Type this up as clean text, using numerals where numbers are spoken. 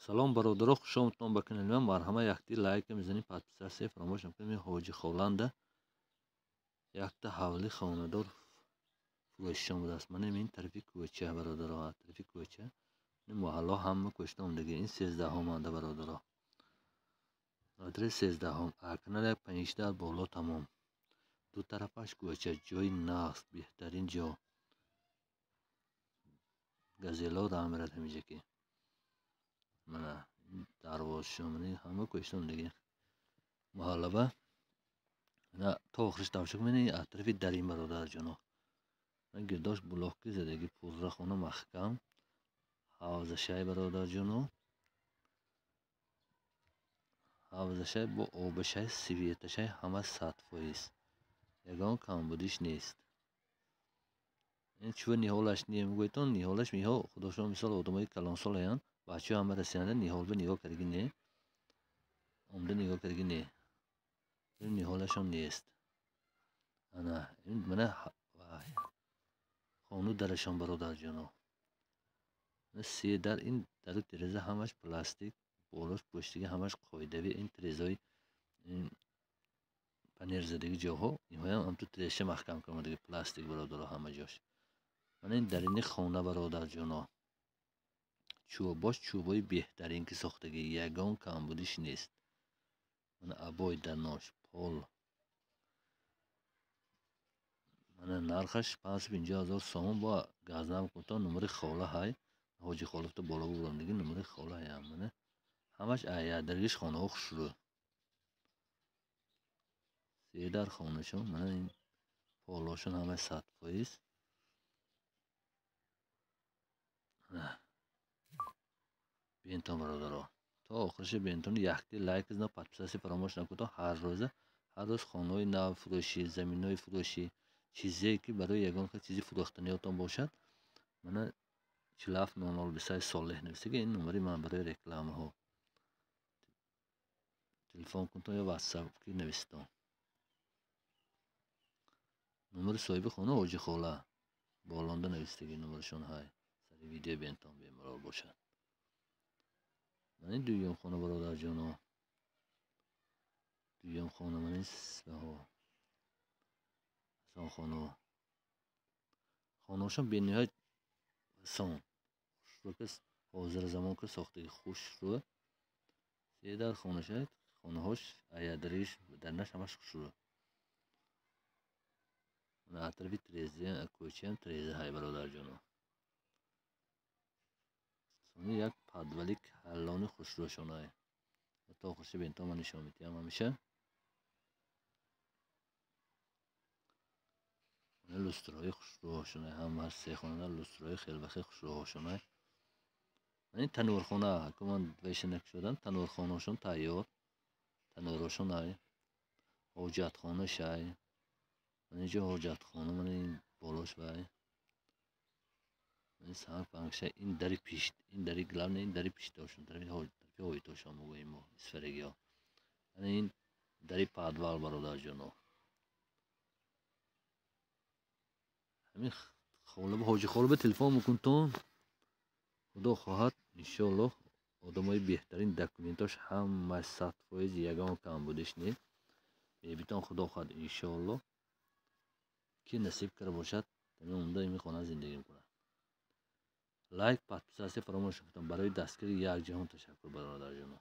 Салом бародаро, хуш омадтон ба канали ман. Марҳамат, якти лайка мезанем, подписаться фаромӯш накунед. Ҳоҷи Холанда якта ҳавли хонадор фурӯшиш омадааст. Манем ин тарафи кӯча, бародаро, тарафи кӯча. Ин маҳалло ҳама кӯчта омадагӣ. Ин сездаҳум анда, бародаро. Адрес сездаҳум. Канал як панҷда боло тамом. Ду тарафаш кӯча, ҷои нағз, беҳтарин ҷо. Газело раҳ мерад ҳамиҷа ки. Мана дарвозашон, ҳама кӯчта омадагӣ. Маҳаллаба то охириш тамошо кунед, аз тарафи дарин, бародарҷоно. Гирдош блокки задагӣ, пурра хона маҳкам. Ҳавзашай, бародарҷоно. Ҳавзашай бо обашай, светашай ҳама 100%. Ягон камбудиш нест. Ин чӯ ниҳолаш не мегӯедтон, ниҳолаш миҳо худошон мисол одамои калонсол ҳаянд, бачаҳо ҳама расианда ниҳолба нигоҳ кардагӣ не. Омда нигоҳ кардагӣ не. Ниҳолашон нест. Ана ин мана хону дарашон, бародарҷоно. Се дар, ин дару тиреза ҳамаш пластик, болош пӯштиги ҳамаш қоидавӣ. Ин тирезаҳои панелзадагӣ ҷоҳо инҳоям ҳамту тирезаша маҳкам кардаги пластик, бародаро, ҳама ҷош. Мана ин дарини хона, бародарҷоно. Чӯбош чӯбои беҳтарин ки сохтагӣ, ягон камбудиш нест. Мана обой дарнош, пол. Мана нархаш 550 000 сомон бо газнам кунтон номери хола ҳай. Ҳоҷи Холовта боло бурдамдиги номери хола ҳаям. Мана ҳамаш аярдаргиш хонаҳо хушрӯ. Се дар хонашон, мана ин полошон ҳама 100%. Бентон, бародаро. То охириша бентон, якти лайк зна, подписаться фаромӯш накунед. Ҳар рӯза, ҳар рӯз хонаҳои нав фурӯшӣ, заминҳои фурӯшӣ, чизе ки барои ягон хел чизи фурӯхтаниётон бошад, мана 47 00 23 Солеҳ нависага, ин номери ман барои рекламаҳо. Телефон кунтон ё ватсап ки нависитон. Номери соҳиби хона Ҳоҷи Хола болонда навистагӣ номерашон ҳай. Сари видео бентон бемалол бошад. Мана ин дуюм хона, бародарҷоно. Дуюм хона мана ин ҳасонхонаҳо. Хонаҳошон бениҳоят осон. Хушрӯ, ҳозиразамон ки сохтагӣ, хушрӯ. Се дар хонаша, хонаҳош аярдариш дарнаш ҳамаш хушрӯ. Мана атрофи тиреза, кӯчаам тиреза ҳай, бародарҷоно. Сони як подвали калони хушрӯшонае. То охириша бентон ман нишон медиҳам ҳамеша. Люстраҳои хушрӯҳошонае, ҳама се хонада люстраҳои хеле ба хел хушрӯҳошонае. Мана ин танӯрхона, ку ман вайша накушодам, танӯрхонаҳошон тайёр. Танӯрҳошон ай. Ҳоҷатхонаш ай. Мана инҷо ҳоҷатхона, мана ин болош вай. Мана санг пангша, ин дари пишт, ин дари главный, ин дари пиштошон, тарафи ҳоитошон мегӯем мо, исфарагиҳо. Мана ин дари подвал, бародарҷоно. Ҳамин холаба, ҳоҷи холаба телефон мекунтон. Худо хоҳад, иншоаллоҳ, одамои беҳтарин, документош ҳамаш 100%, ягон камбудиш не. Мебитон, худо хоҳад, иншоаллоҳ, ки насиб карда бошад, ҳамин омада ин хона зиндагӣ мекунад. Лайк, подписаться фаромӯш накунед. Барои дастгирӣ як ҷаҳон ташаккур, бародарҷоно.